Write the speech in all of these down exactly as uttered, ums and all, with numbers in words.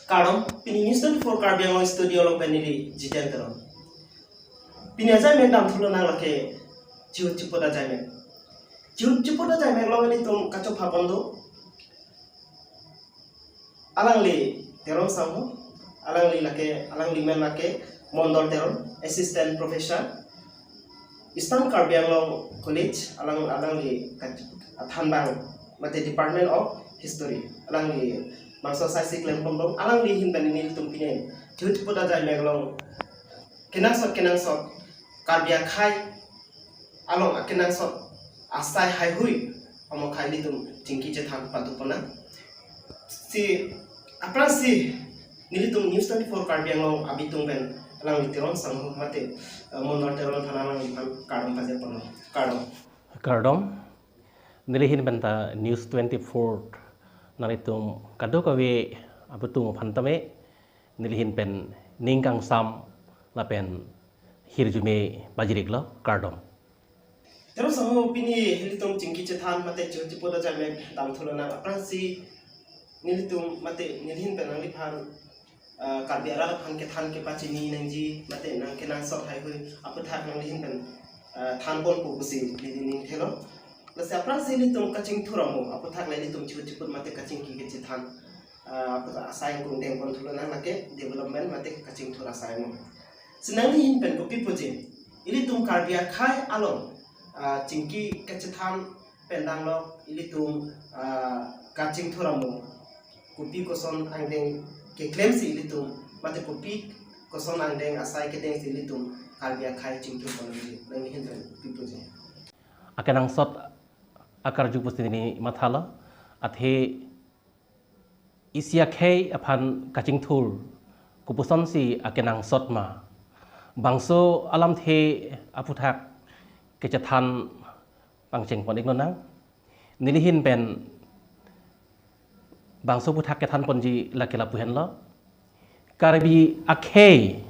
Kardom, pini News twenty-four Karbi Anglong studio along pen neli Jiten Teron. Pini ajaimek damthu lonang lake chihut chiput ajaimek. Chihut chiput ajaimek along ilitum kachopha pon do. Alangli Teron Sangho, alangli lake, alangli men lake Mondol Teron, Assistant Professor, Eastern Karbi Anglong College, alang, alangli kat-, athanbang, mate Department of History, alangli bangso asai si klem pon do, alangli ahin pen nelitum pini chihut chiput ajaimek along kenangsot kenangsot Karbi akhei along akenangsot asai haihui amo akhei ilitum chingki chethan patu pon nang. Si aphrangsi nelitum News twenty-four Karbi Anglong abitung pen alangli Teron Sangho mate, eh, Mondol Teron aphan alangliphan kardom pajir pon nang. Kardom. Kardom. Neli ahin pen ta News twenty-four nanglitum kadokave abitung aphan tame neli ahin pen ning kangsam lapen hirjume pajir-iklo, kardom. Teron Sangho, pini ilitum chingki chethan mate chihut chiput ajaimek damthu lonang, aphrangsi nelitum mate neli ahin pen nangliphan, ah, Karbi arat aphan kethan kepachini nangji mate nang kenangsot haihui aputhak nangli ahin pen, ah, than ponpo pusi neli ning thelo. Lasi aphrangsi ilitum kachingthur amo aputhak le ilitum chihut chiput mate kachingki kachethan, ah, aputhak asai kung deng ponthu lonang lake development mate kachingthur asai amo. Si nangli ahin pen kopi puji, ilitum Karbi akhei along, ah, chingki kachethan pen dang lo ilitum, ah, kachingthur amo kopi koson angdeng keklemsi ilitum mate kopi koson angdeng asai kedengsi ilitum Karbi akhei chingthur pon nangji, nangli ahin pen kopi puji? Akenangsot akarju pusi neli mathalo, athe isi akhei aphan kachingthur kopusonsi akenangsot ma? Bangso alamthe aputhak kachethan pangcheng pon-ik lonang. Neli ahin pen bangso aputhak kethan ponji lake lapu henlo. Karbi akhei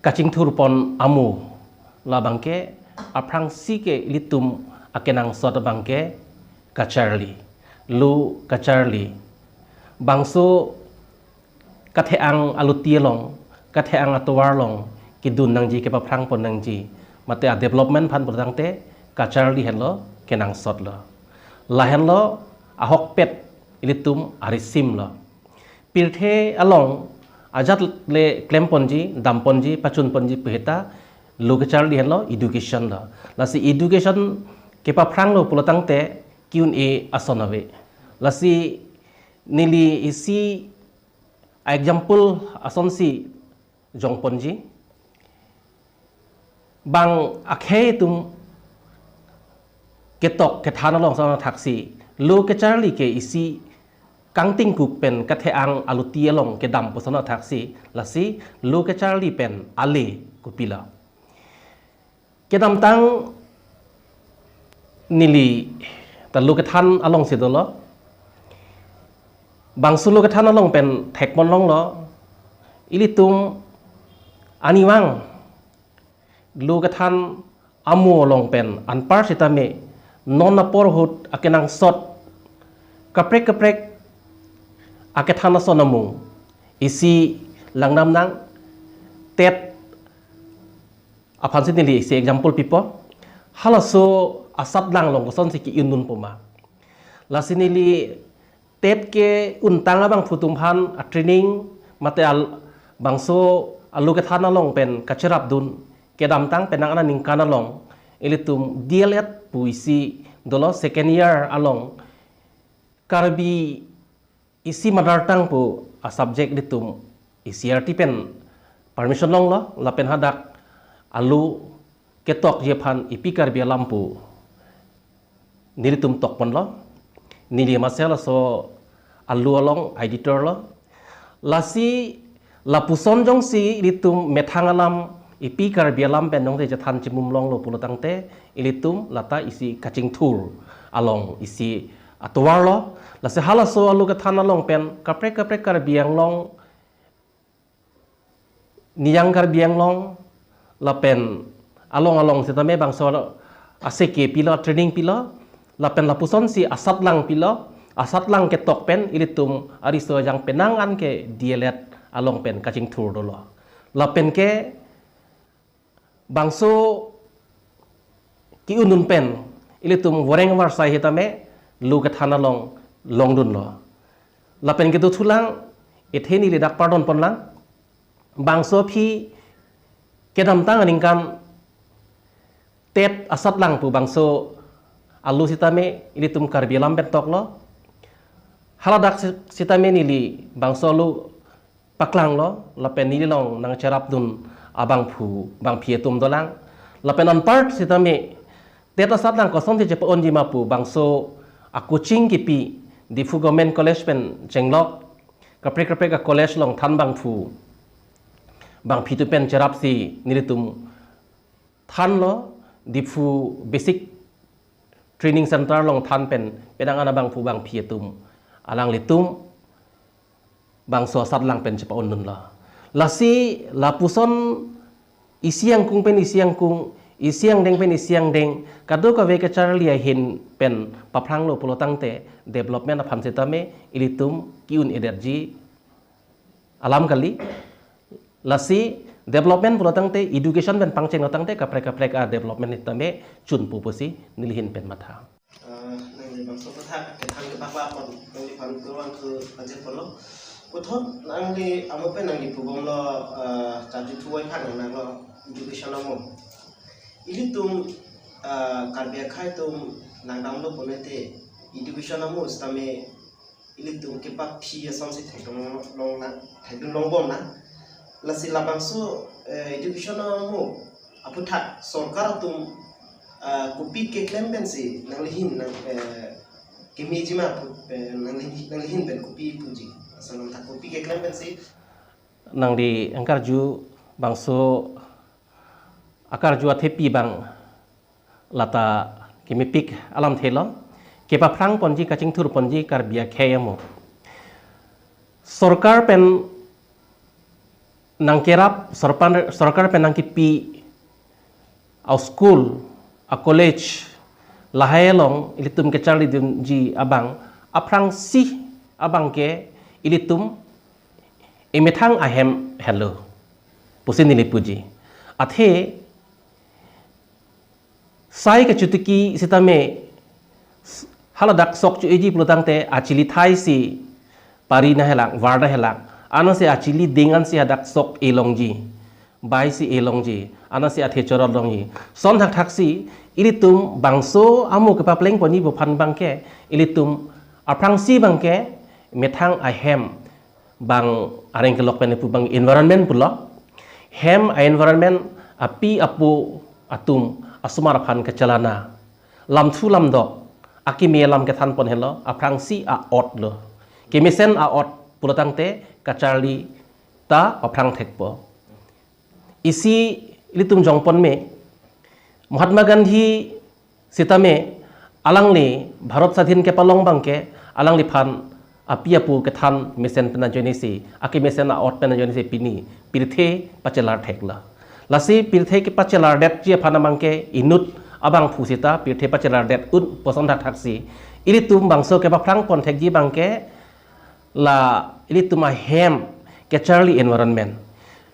kachingthur pon amo labangke aphrangsi ke ilitum akenangsot abangke kacharli, lo kacharli. Bangso kathe-ang aluti along, kathe-ang atovar along kedun nangji, kepaphrang pon nangji mate a-development aphan pulotangte kacharli henlo, kenangsotlo. Lahenlo ahokpet ilitum arisimlo. Pirthe along ajat le klem ponji, dam ponji, pachun ponji pu heta lo kacharli henlo, education lo. Lasi education kepaphranglo pulotangte ki-un-e ason ave. Lasi neli isi a-example asonsi jong ponji. Bang akhei atum ketok kethan along son athaksi, lo kacharli ke isi kangtingkuk pen kathe-ang aluti along kedam puson athaksi, lasi lo kacharli pen ale kopilo? Kedamtang neli ta lo kethan alongsi dolo. Bangso lo kethan along pen thek pon longlo, ilitum arnivang lo kethan amo along pen anpar sitame non apor ahut akenangsot kaprek kaprek akethan ason amung isi langdam nang. TET aphansi neli isi example pipo. Halaso asatlang along kosonsi ki-un-un po ma? Lasi neli TET ke-untang abangphu atum aphan a-training mate al-, bangso alo kethan along pen kacherapdun kedamtang penang aningkan along ilitum D L Ed pu isi dolo, second year along Karbi isi mother tongue pu a-subject ilitum E C E R T pen permission longlo, lapen hadak alo ketokji aphan ipi Karbi alam pu nelitum tok ponlo. Neli masi laso alo along editor lo. Lasi lapuson jongsi ilitum methang alam ipi Karbi alam pen jongsi chethan chimum longlo pulotangte ilitum lata isi kachingthur along isi atovar lo. Lasi halaso alo kethan along pen kaprek kaprek Karbi Anglong, Nijang Karbi Anglong, lapen along along sitame bangso aseke pilo, training pilo, lapen lapusonsi asatlang pilo, asatlang ketok pen ilitum ariso ajang penang an ke D L Ed along pen kachingthur dolo. Lapen ke bangso ke-un dun pen ilitum voreng varsai sitame lo kethan along longdunlo. Lapen kedothulang, ethe neli dak pardon ponlang. Bangso aphi kedamtang aningkan TET asatlang pu bangso alo sitame ilitum Karbi alam pen toklo. Haladak si-, sitame neli bangso alo paklanglo, lapen neli along nangcherapdun abangphu bangphi atum dolang. Lapen anpar sitame TET asatlang kosonsi chepa-unji ma pu bangso a-coaching kipi Diphu Government College pen chenglok kaprek kaprek a-college along than bangphu bangphi atum pen cherapsi nelitum thanlo. Diphu Basic Training Center along than pen penang an abangphu bangphi atum alanglitum bangso asatlang pen chepa-undunlo. Lasi lapuson isi angkung pen isi angkung, isi angdeng pen isi angdeng, kadokave kacharli ahin pen paphranglo pulo tangte development aphan sitame ilitum ke-un-edetji alam kali. Lasi development pulo tangte, education pen pangchenglo tangte kaprek kaprek a-development sitame chunpo pusi neli ahin pen matha. Ah, nangli bangso aphuthak kethan kebak bak pon nangliphan kurvangthu pajirponlo. Puthot nangli amo pen nangli pubomlo, ah, karju thuvoiphang nanglo education amo. Ilitum, ah, Karbi akhei atum nangdamlo pune te education amo sitame ilitum kepaphi asonsi thekdun longnang, thekdun longbom nang. Lasi labangso, eh, education amo aphuthak sorkar atum, eh, kopi keklem pensi nangli ahin nang, eh, kemeji ma pu-, eh, nangli, nangli ahin pen kopi puji. Asal nang thak kopi keklem pensi. Nangli angkarju bangso akarju athepi abang lata kemepik alamthe lo, kepaphrang ponji, kachingthur ponji Karbi akhei amo. Sorkar pen nangkerap, sorpan-, sorkar pen nangkipi a-school, a-college, lahai along ilitum kacharlidunji abang aphrangsi abang ke ilitum emethang ahem henlo pusi neli puji. Athe sai kachotiki sitame s-, haladak sok cho-eji pulo tangte achili thai si pari nanghelak, var nanghelak. Ansi achili ding ansi hadak sok elongji, bai si elongji, ansi athe chorot longji. Lason thakthak si ilitum bangso amo kepapleng ponji aphan abang ke ilitum aphrangsi abang ke methang ahem, bang areng kelok pen pu abang environment pulo. Hem a-environment, api apo atum asomar aphan kachelana, lamthu lamdok, akimi alam kethan pon henlo, aphrangsi a-ot lo. Kemesen a-ot pulo tangte kacharli ta aphrang thekpo. Isi ilitum jongpon me, Mahatma Gandhi sitame alangli Bharat Sadhin kepalong abang ke alangliphan api apo kethan mesen pen ajoine si, akemesen a-ot pen ajoine si pini pirthe pachelar theklo. Lasi pirthe kepachelardetji aphan abang ke inut abangphu sita pirthe pachelardet un pu lason thakthak si ilitum bangso kepaphrang pon thekji abang ke la ilitum ahem kacharli environment.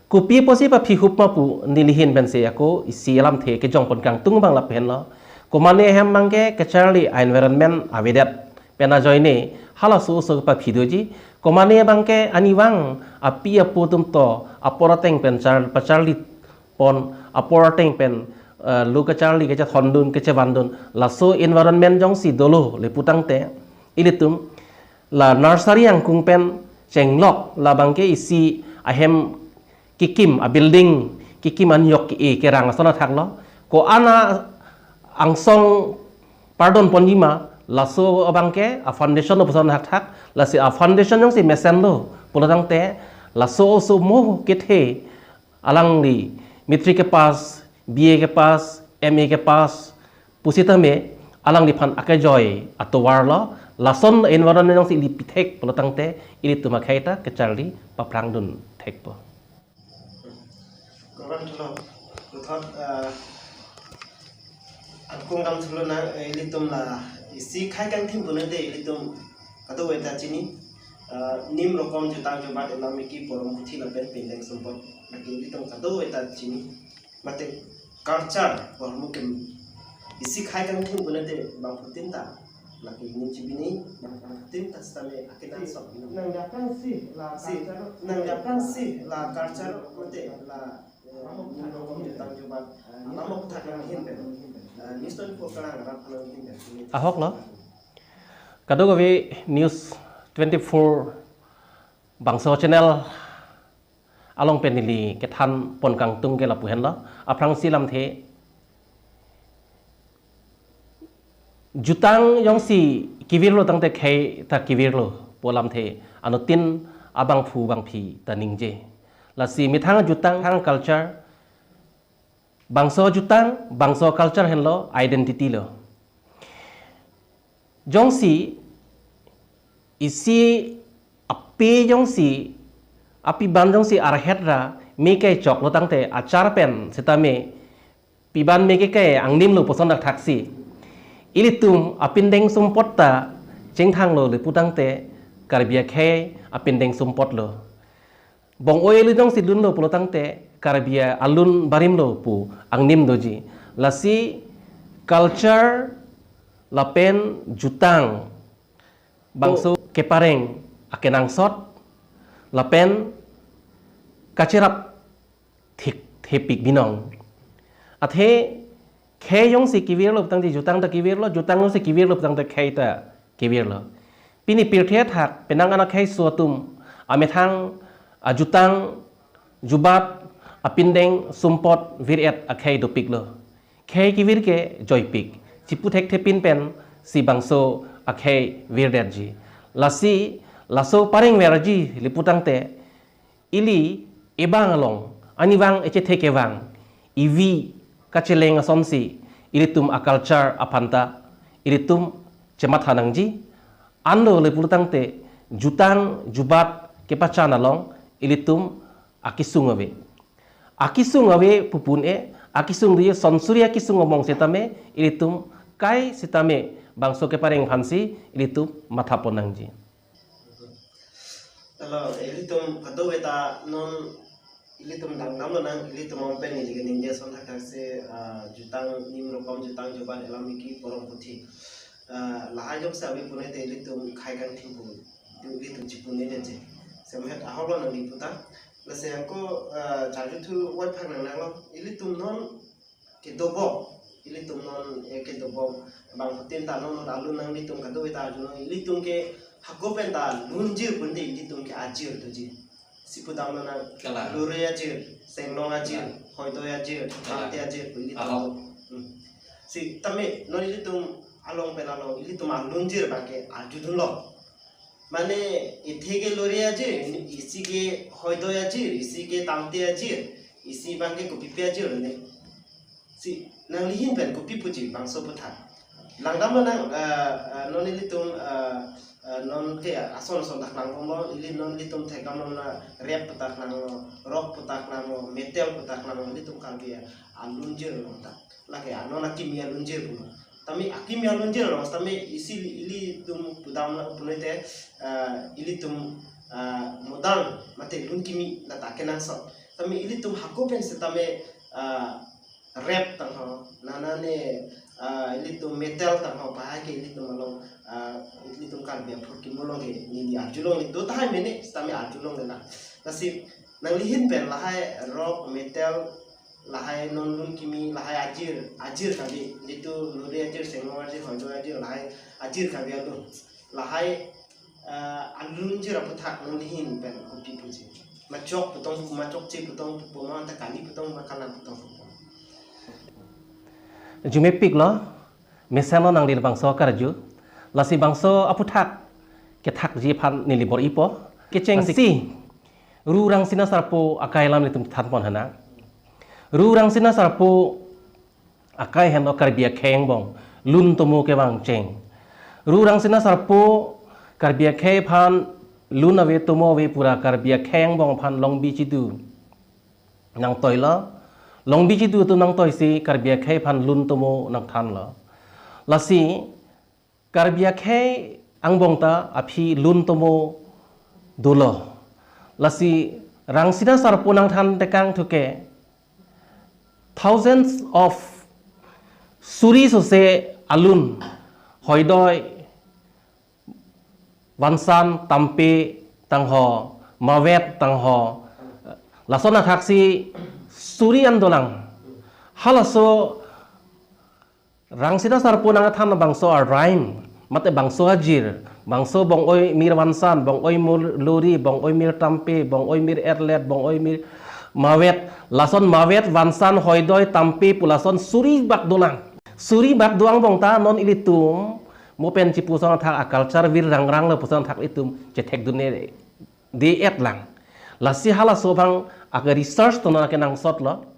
Kopi pusi paphihup ma pu neli ahin pensi ako isi alamthe kejongpon kangtung abang lapu henlo. Komane ahem abang ke kacharli environment avedet pen ajoine halaso oso paphi doji. Komane abang ke arnivang api apo atum to apor ateng pen char-, pacharli pon, apor ateng pen, eh, lo kacharli kachethondun kachevandun, laso environment jongsi dolo le pu tangte ilitum la nursery angkung pen chenglok labang ke isi ahem kekim, a-building kekim, anyok ke-e kerang ason athak lo. Ko-an angsong pardon ponji ma, laso abang ke a-foundation lo pu lason thakthak. Lasi a-foundation jongsi mesen lo pulo tangte laso oso mo kethe alangli matric kepass, B A kepass, M A kepass pusitame alangliphan akejoi atovar lo. Lason environment jongsi ili pithek pulo tangte ilitum akhei ta kacharli paphrangdun thekpo. Kurvangthulo, puthot, eh, angkung damthulo nang, eh, ilitum la isi khei kangthim pune te ilitum Kadokave ta chini, ah, nim rokom jutang jubat elam miki porom puthi lapen pindeng sumpot lake ilitum kadokave ta chini. Mate culture pu ahormu ke isi khei kangthim pu nate bangphutin ta lake ning chibini, bangphutin ta sitame akenangsot. Nang dapang si la si, culture, nang dapang si la culture mate la, eh, nim rokom jutang jubat, eh, lamok thak nang hin pen, eh, News twenty-four Karang rap nang hin pen. Ahok lo. Kadokave News twenty-four bangso channel along pen neli kethan pon kangtung ke lapu henlo. Aphrangsi lamthe jutang jongsi kevirlo tangte khei ta kevirlo pu lamthe anuttin abangphu bangphi ta ningje. Lasi methang jutang, methang culture, bangso jutang, bangso culture henlo, identity lo. Jongsi isi ape jongsi, apiban jongsi arhet ra me kechoklo tangte achar pen sitame piban me ke kai angnim lo puson dak thaksi. Ilitum apindeng sumpot ta chingthanglo le pu tangte Karbi akhei apindeng sumpot lo. Bong-oi alun jongsi lunlo pulo tangte Karbi alun barim lo pu angnim doji. Lasi culture lapen jutang bangso kepareng akenangsot lapen kacherap thik thepik binong. Athe khei jongsi kevirlo pu tangte jutang ta kevirlo, jutang jongsi kevirlo pu tangte khei ta kevirlo. Pini pirthe athak penang an akhei aso atum amethang ajutang jubat apindeng sumpot vir-et akhei dopiklo. Khei kevir ke joipik. Chipu thekthepin pensi bangso akhei virdetji. Lasi laso pareng verji le pu tangte ili ebang along, arnivang echethe kevang, ivi kacheleng asonsi ilitum aculture aphan ta ilitum chematha nangji. Anlo le pulo tangte jutang jubat kepachan along ilitum akesung ave. Akesung ave pu pun-e, akesung doji, sonsuri akesung among sitame ilitum kai sitame bangso kepareng aphansi ilitum matha pon nangji. Hello, ilitum kadokave ta non ilitum dangdamlo nang, ilitum ong pen neli keningje ason thakthak si, ah, jutang nim rokom jutang jubat elam miki porom puthi. Ah, lahai jongsi ave pu nate ilitum khei kangthim pu, ilitum chipu nangji. Semet ahok lo nangli puta. Lasi ako, ah, charjuthu wan phak nang nanglo. Ilitum non kedobom, ilitum non, eh, kedobom, bangphutin ta non alun nanglitum kadokave ta arjulo, ilitum ke hako pen ta lunjir pu nate ilitum ke ajir doji. Si pudamlo nang, kalang, lore ajir, senglong ajir, kalang, hoidoi ajir, kalang, tangte ajir pu ilitum. Ahok. Hmm. Sitame non ilitum along pen along ilitum alunjir abang ke arjudunlo. Mane, isi ke lore ajir, isi ke hoidoi ajir, isi ke tangte ajir, isi abang ke kopipi ajir ne. Si nangli ahin pen kopi puji bangso aputhak. Langdamlo nang, ah, ah, non ilitum, ah, ah, non ke ason ason dak langbomlo, ili non ilitum thekdamlo na rap pu ta langlo, rock pu ta langlo, metal pu ta langlo, ilitum Karbi alunjir along ta. Lake anon akimi alunjir pulo. Tame akimi alunjir lo, tame isi ili, ilitum pudamlo pu nate, ah, ilitum, ah, modern mate lun kimi lata kenangsot. Tame ilitum hako pen sitame, ah, rap tangho, nana ne, ah, ilitum metal tangho, pahai ke ilitum along, ah, ilitum Karbi aphurkimo along ke neli arjulongle, do tahai mene sitame arjulongle na. Lasi nangli ahin pen lahai rock, metal, lahai non lun kimi, lahai ajir, ajir kave, jitu lore ajir, senglong ajir, hoidoi ajir, lahai ajir kave alun. Lahai, eh, alunjir aputhak nangli ahin pen kopi puji. Machok putong, machokche putong pupo ma, ta kali putong ma, kalang putong pupo. Arjumepiklo, mesenlo nangli bangso akarju. Lasi bangso aputhak kethakji aphan neli bor-ipo. Kechengsi, lasi Ru Rangsina Sarpo akai alam ilitum thanpon henang. Ru Rangsina Sarpo akai henlo Karbi akhei angbong lun tomo kevang cheng. Ru Rangsina Sarpo Karbi akhei aphan lun ave tomo ave pura Karbi akhei angbong aphan longbi chidu nangtoilo. Longbi chidu atum nangtoisi Karbi akhei aphan lun tomo nangthanlo. Lasi Karbi akhei angbong ta aphi lun tomo dolo. Lasi Rangsina Sarpo nangthan tekang thuke thousands of suri sose alun, hoidoi, vansan, tampe tangho, mawet tangho, lason athaksi suri an dolang. Halaso Rangsina Sarpo nangthan bangso a-rhyme, mate bangso ajir, bangso bong-oi mir vansan, bong-oi mir lori, bong-oi mir tampe, bong-oi mir etlet, bong-oi mir mawet, lason mawet, vansan, hoidoi, tampe pu lason suri bak dolang. Suri bak do angbong ta non ilitum mo pen chipuson athak a-culture vir rangrang lo puson athak ilitum chethekdunde et lang. Lasi halaso abang ake research tonon ake nangsot lo.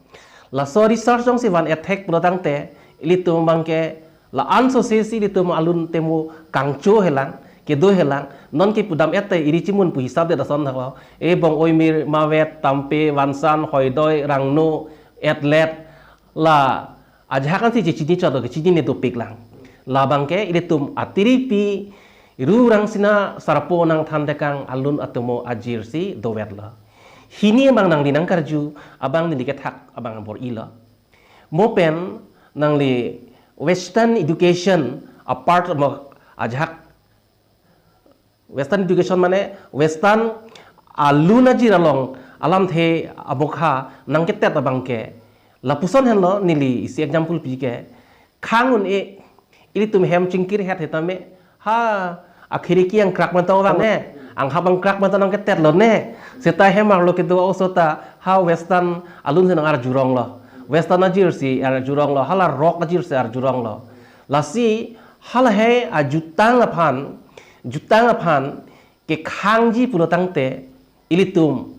Laso research jongsi van ethek pulo tangte ilitum abangke la-an sose si ilitum alun temo kangcho helang, kedo helang, non ke pudam ete iri chimun pu hisap det ason thaklo. E bong-oi mir mawet, tampe, vansan, hoidoi, rangno, etlet, la ajahak ansi chechini chot ke chinine dopik lang. Labangke ilitum atiripi Ru Rangsina Sarpo nangthan tekang alun atomo ajir si dovet lo. Hini abang nangli nangkarju abang neli kethak abang bor-ilo. Mo pen nangli Western education apart mo ajahak Western education mane Western alun ajir along alamthe amokha nangketet abangke lapuson henlo. Neli isi example pike, khang un-e, ilitum hem chingkir het hetame, ha, akhiriki angkrak mantong vang ne, anghap angkrak mantong nangketet lo ne, seta hem arlo kedo oso ta ha Western alun si nang arjurong lo, Western ajir si arjurong lo, hala rock ajir si arjurong lo. Lasi hala he ajutang aphan, jutang aphan kekhangji pulo tangte ilitum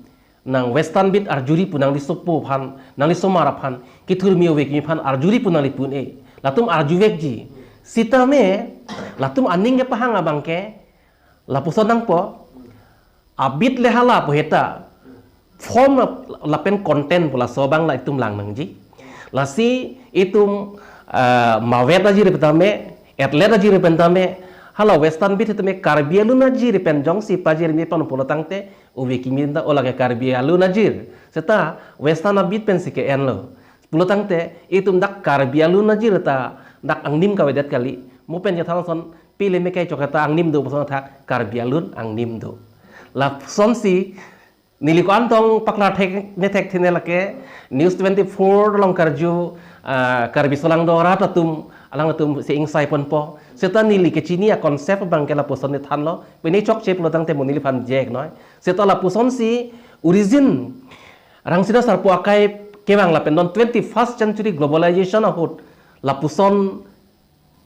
nang Western bit arjuri pu nangli sopo aphan, nangli somar aphan kethurmi ove kimi aphan arjuri pu nangli pun-e, latum arjuvekji. Sitame latum aning kepahang abangke lapuson nangpo, abit le hala pu heta form lapen content pu laso abang la itum lang nangji. Lasi itum, ah, mawet ajir pen tame, etlet ajir pen tame, hala Western bit hetame Karbi alun ajir pen jongsi pajirmi pan pulo tangte ove kimi ta o lake Karbi alun ajir, seta Western abit pensi ke-en lo. Pulo tangte itum dak Karbi alun ajir ta dak angnim kavedet kali. Mo pen chethan ason pile me kai chok ta angnim do puson athak Karbi alun angnim do. Lasonsi neli ko-an tong paklar thek ne thekthe ne lake News twenty-four along karju, ah, Karbi solangdo arat atum, alang atum si ingsai ponpo. Seta neli kechini a-concept abangke lapuson ne thanlo. Pine chokche pulo tangte mo neliphan jek noi. Seta lapusonsi origin Rangsina Sarpo akai kevang lapen non twenty-first century globalization ahut lapuson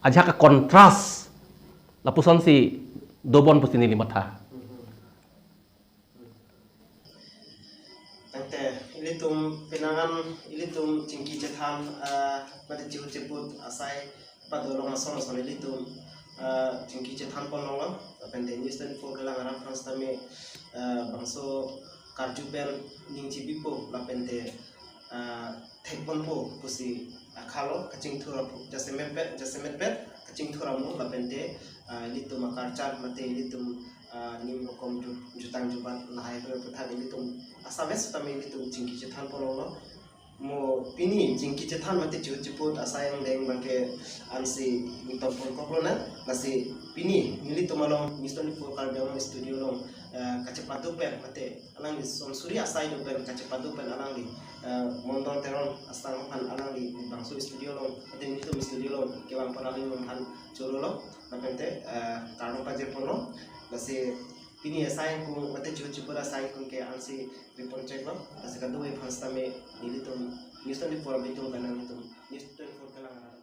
ajahak a-contrast lapusonsi dobon pusi neli matha. Tangte ilitum penang an ilitum chingki chethan, ah, mate chihu chiput asai padolong ason ason ilitum, ah, chingki chethan ponlonglo, lapen te News twenty-four kelang arat aphan sitame, ah, bangso karju pen ning chibipo, lapen te, ah, thek ponpo pusi akhalo kachingthur apu jasemet pet, jasemet pet kachingthur amu lapen te, ah, ilitum a-culture mate ilitum, ah, nim rokom ju-, jutang jubat lahai pe puthan ilitum asabes sitame ilitum chingki chethan ponlonglo. Mo pini chingki chethan mate chihu chiput asai angdeng abangke ansi nitong pon koklo na, lasi pini nelitum along News twenty-four Karbi Anglong studio along, eh, kachepado pen mate alangli son suri asai do pen kachepado pen alangli, eh, Mondol Teron asang aphan alangli bangso studio along, mate nelitum studio along kevang pon alangli aphan chorolo, lapen te, eh, kardom pajir ponlo, lasi pini asai angkung mate chihu chiput asai angkung ke ansi ri pon cheklo, lasi kadokave aphan sitame nelitum News twenty-four abitung kanang ilitum News twenty-four kelang arat